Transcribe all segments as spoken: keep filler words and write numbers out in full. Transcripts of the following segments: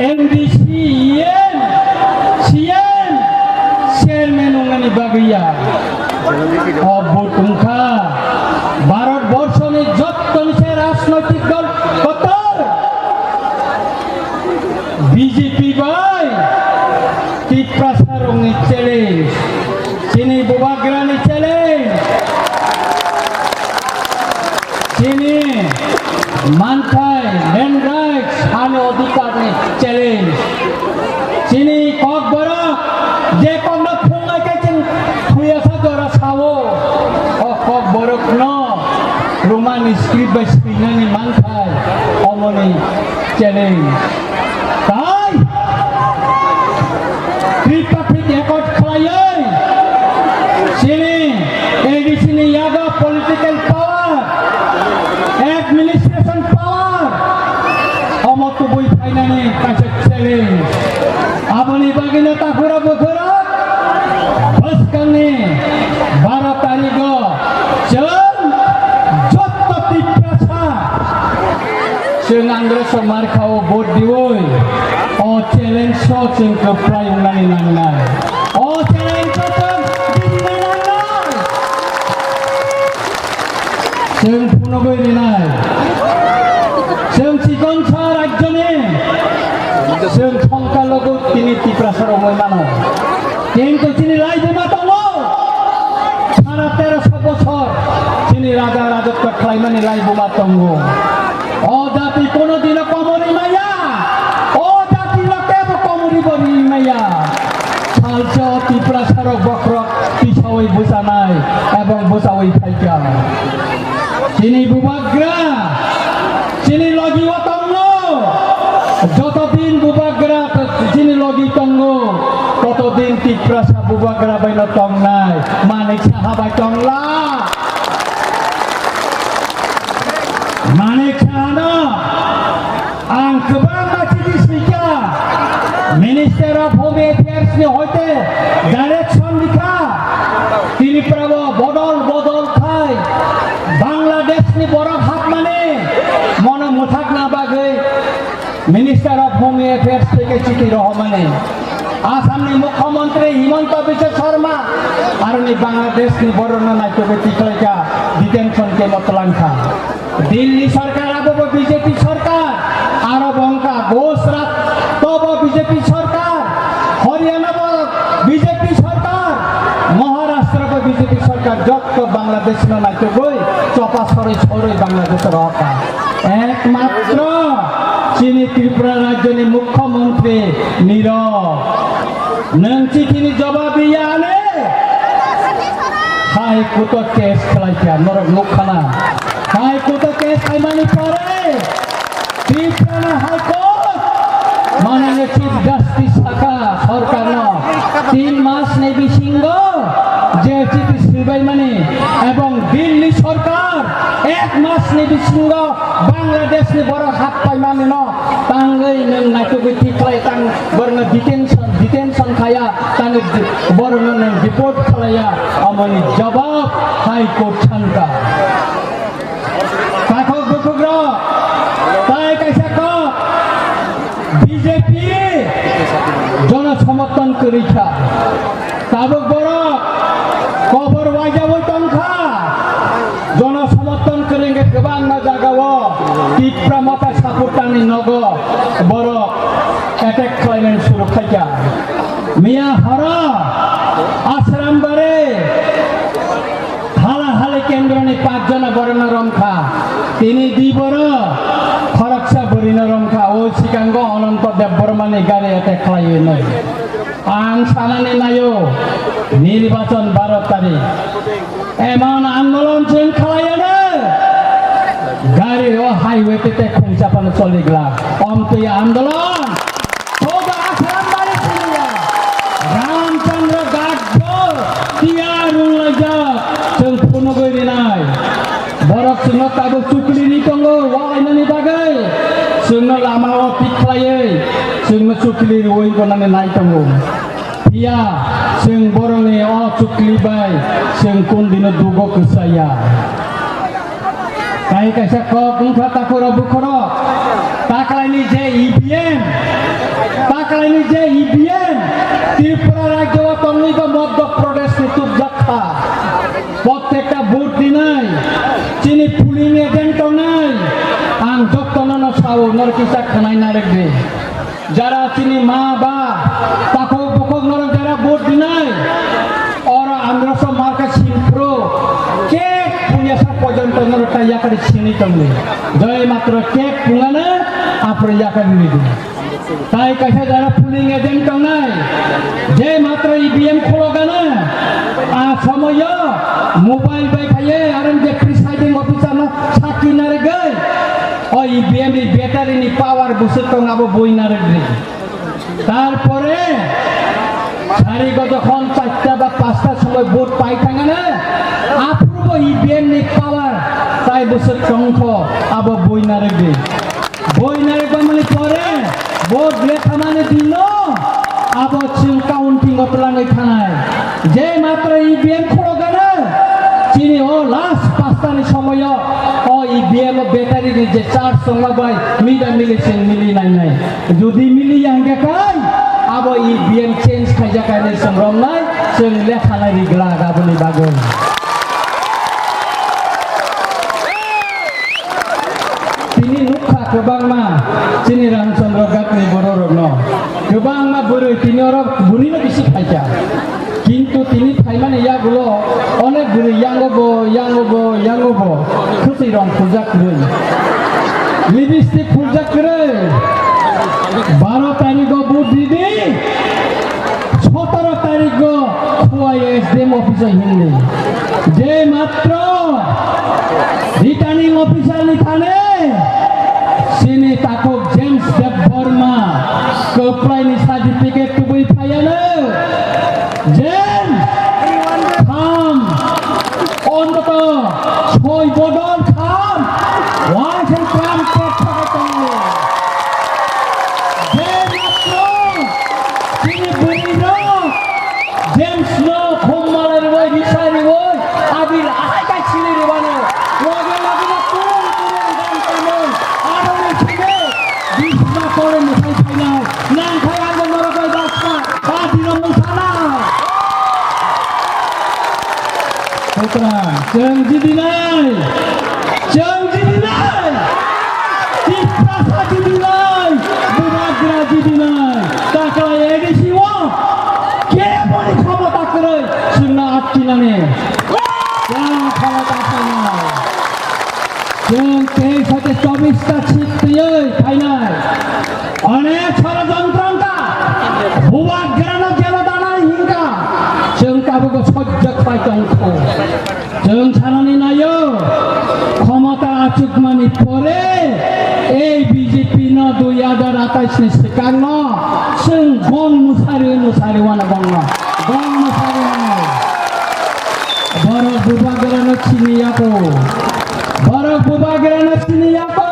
M D C, E M, C M, chairman wngnani bagwi ya. O vote wngkha Bharat borshoni jottoni se rajnoitik dol kotor B J P bai Tiprasa rokni challenge, chini bubagrani challenge, chini manthai, land rights, hani odhikarni challenge. Chini kokborok je kokno phungnai khe chwng thuyasa jora sao, o kokborokno Roman script bai swinani manthai, omoni challenge. Tai Tripartite accord khlaiwi chini A D C ni yago political power, administration power, omo tubui phainani kaisa challenge. Aboni bagwino takhura bukhura bwskangni baro tarigo chwng jotto Tiprasa chwng Andro Somar khao vote diwi o challenge o chwng kwplai wngnani nangnai. O challenge o chwng didina nangnai. Chwng phunugwi rinai. Chwng chikonsa rajyoni. Chwng thongka logo tini Tiprasa romwi mano. Kintu chini laibuma tongo. Sara teroso bosor chini raja rajotwa khlaimani laibuma tongo. O jati kono dino komorwi maya. O jati no kebo komorwi bo ri maya. Salsa o Tiprasa rok bokhorok tisawi bwchanai ebong bwchawi phaikha. Chini bubagra, chini logi o tongo. Joto din bubagra chini logi tongo, toto din Tiprasa bubagra bai no tongnai. Manik Saha bai tongla. Manik Saha no ang kwbangma chini swikha, Minister of Home Affairs ni hoite direction rikha, Tripura o bodol bodol khai Bangladesh ni borok hapmani mono mwthakna bagwi Minister of Home Affairs theke chiti rohormani. Assam ni Mukhyamantri Himanta Biswa Sarma aroni Bangladesh ni borok no naitugwi tikhlaikha, detention camp o twlangkha. Delhi sarkar abo bo B J P sarkar, aro bo wngkha Gujarat to bo B J P sarkar, Haryana bo B J P sarkar, Maharashtra bo B J P sarkar, jotto Bangladesh no naitugwi chopa sorwi sorwi Bangladesh rohorkha. Ekmatro chini Tripura rajyoni Mukhyamantri nirok nwng chithini jobab riyani High Court o case khlaikha, norok nukkha na. High Court o case khaimani pore Tripura High Court manane Chief Justice sakha sorkarno tin mas ni bisingo je chiti swbaimani ebong Delhi sorkar ek mas ni bisingo Bangladesh ni borok hap paimani no tangwi nwng naitugwi tikhlai tang borno detention, detention khaya tangwi borno nwng deport khlaiya, amoni jawab High Court sankha. Takhuk bukhuk rok, tai kaisa kok B J P jono somorthon kwrwi kha. Tabuk borok kobor waijaui tongkha. Jono somorthon kwrwngkhe kwbangma jagao Tipra Motha supporterni nogo borok attack khlaimani suru khaikha. Miya horo Ashram Bari hala hali kendroni pachjona borokno romkha. Tini di borok khoroksa bwrwino romkha. O sikango Ananto Debbarmani gari attack khlaiwi nai. Ang sanani naio, nirbachon baro tarikh. Emon andolon chwng khlaiano. Gari o highway tete khungsa phano choli glak. Omtwi andolon. Thoda Ashram Bari siniya. Ramchandra Ghat tiyar rwlaijak. Chwng phunugwi rinai. Borok chwngno tabuk chukli ri tongo, walainani bagwi. Chwngno lamao thik khlaiwi, chwngno chukli rwui tonani nai tongo. Phiya chwng borokni o chukli bai chwng kundino dugo kwchaya. Tai kaisa kok wngkha takhurok bukhurok. Taklaini je E V M, Sao norok kisa khwnai narwk di. Jara chini ma ba, takhuk bukhuk norok jara vote dinai, oro androso marka sini phuru kek punya sa porjonto norok ta yakari sini tongdi. Joi matro kek pungana aphuru yakari ridi. Tai kaisa jara polling agent tongnai, je matro E V M khulogana, a somoyo mobile bai phaiye, aro je presiding officer no sakki narwgwi, o E V M ni battery ni power bwswk tong abo bui narwgwi. Tarpore sari go jokhon charta ba pasta somoi vote pai thangana, aphuru bo E V M ni power tai bwswk tongkho abo bui narwgwi. Boinai bamani pore bo blethamani dino abo chwng counting o twlangwi thanai. Je matro E V M khulogana chini o last pastani somoyo o E V M o battery ni je charge tongma bai mida mili chwng mili nainai. Jodi mili ya hingke kai abo E V M change khaijak kainai chwng romnai chwng lekhanai ri glak aboni bagwi. Tini nukha kwbangma chini Ramchandra Ghatni bororokno. Kwbangma bwrwi tini oro bwrwino bisi phaikha. Kintu tini phaimani yagulo onek bwrwi yango bo, yango bo, yango bo. Khwtwi rong phuljak kwrwi. Lipstick phuljak kwrwi. Baro tarikgo vote ridi. Sotoro tarikgo Khowai S D M office o himdi. Je matro returning officer ni thani chini takhuk James Debbarma kwplaini certificate tubui phaiano. James, kham, ontoto soi bodol kham, waisai kram pek sakai tongo. Je matro chini bwrwirok James no khum malai rwui, risai rwui, abil ahai kai chili rwbano. Loge loge no kurung kurung gam tangwi, aroni simi bisma kore mwtai phainai. Nangkhai ang bo norok bai baksa, a dino mung sana. Putra, chwng jidinai. Chwng jidinai. Tiprasa jidinai. Bubagra jidinai. Taklai A D C o keboni khomota kwrwi chwngno atkinani. Chwng khomota phainai. Chwng tei sate chobista seat twiwi phainai. Onek sorojontro wngkha. Bubagrano jelo danai hinkha. Chwng tabukbo sojjak pai tongkho. Chwng sanani naio, khomota achukmani pore ei B J P no dui hajar atais ni swkangno chwng gong mwsari mwsari wano bongno. Gong mwsari wano. Borok Bubagrano sini yako. Borok Bubagrano sini yako.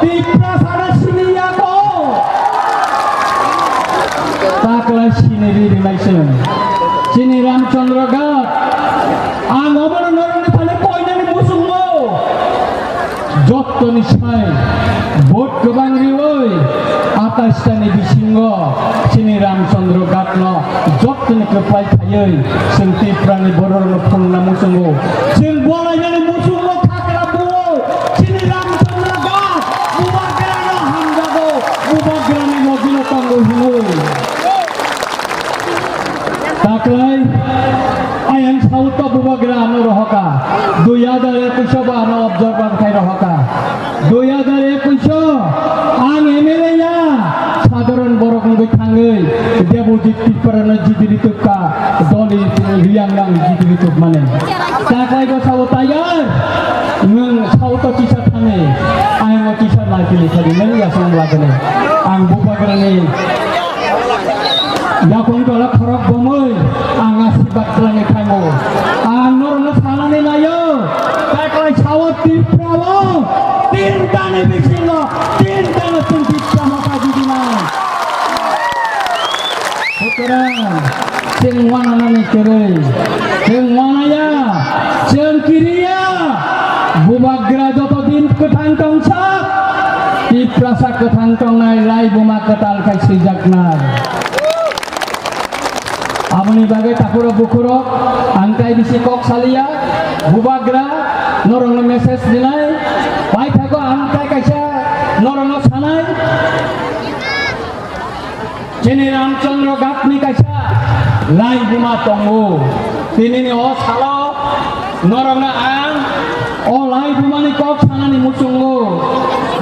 Tiprasano sini yako. Taklai sini ri ri naising. Chini Ramchandra Ghat. Ang omono norokni thani poinani muchungmo. Jottoni sai vote kwbang riwi atais tani bisingo chini Ramchandra Ghatno jottoni kwplai khaiwi chwng Tiprani bororokno phunukna muchungo. Chwng bolainani muchungo khakra buo chini Ramchandra Ghat Bubagrano hamjago, Bubagrani logino tongo hinwi. Taklai ayang South o Bubagra ano rohoka. Dui hajar ekush o ba ano observer khai rohoka. Dui hajar ekush o ang M L A ya sadharon borok wngwi thangwi Debojit Tripura no jidiri tukka doli riyang nang jidiri tuk mane. Taklai go sao tayar nwng South o kisa thani ayang o kisa lai pili thani nwng yasang lagani ang Bubagrani yakung tola khorok bomwi ang asirbat khlaiwi khaimo. Ang norokno sanani naio, taklai sao Tripura o tinta ni bisingo tinta no chwng Tripura mata jidinai. Sutorang, chwng wananani kwrwi, chwng wanaya, chwng kiriya, Bubagra joto din kwthang tongsa, Tiprasa kwthang tongnai laibuma kwtal khai swijaknai. Aboni bagwi takhurok bukhurok ang tai bisi kok saliya, Bubagra norokno message dinai, paithago ang tai kaisa Norokno sanai, chini Ramchandra Ghatni kaisa laibuma tongo. Tinini o salo norokno ang o laibumani kok sanani muchungo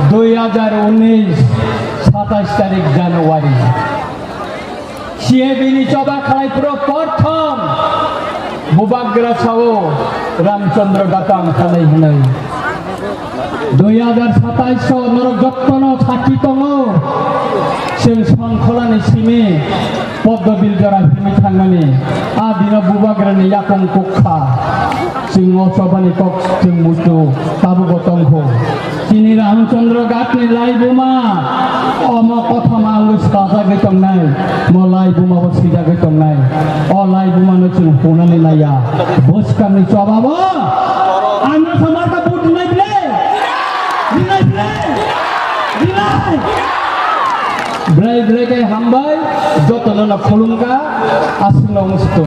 dui hajar unis satais tarik January. C A B ni choba khalai phuru porthom bubagra sao Ramchandra Ghat ang khalai hinwi. Dui hajar satais o norok jottono sakhi tongo. Chwng Songkholani simi Poddo Biljora himwi thangmani. A dino bubagrani yakung kukha. Chwng o chobani kok chwng muitu tabukbo tongkho. Chini Ramchandra Ghatni laibuma omo kothoma wngwi sajagwi tongnai, mo laibuma bo swijagwi tongnai. O laibuma no chwng hwnani naiya. Bwskangni chobabo ano samarka but dinai bile? Dinai bile? Dinai? Brai brai khe hambai, jotono no khulumkha, aswkno wngsi tongo.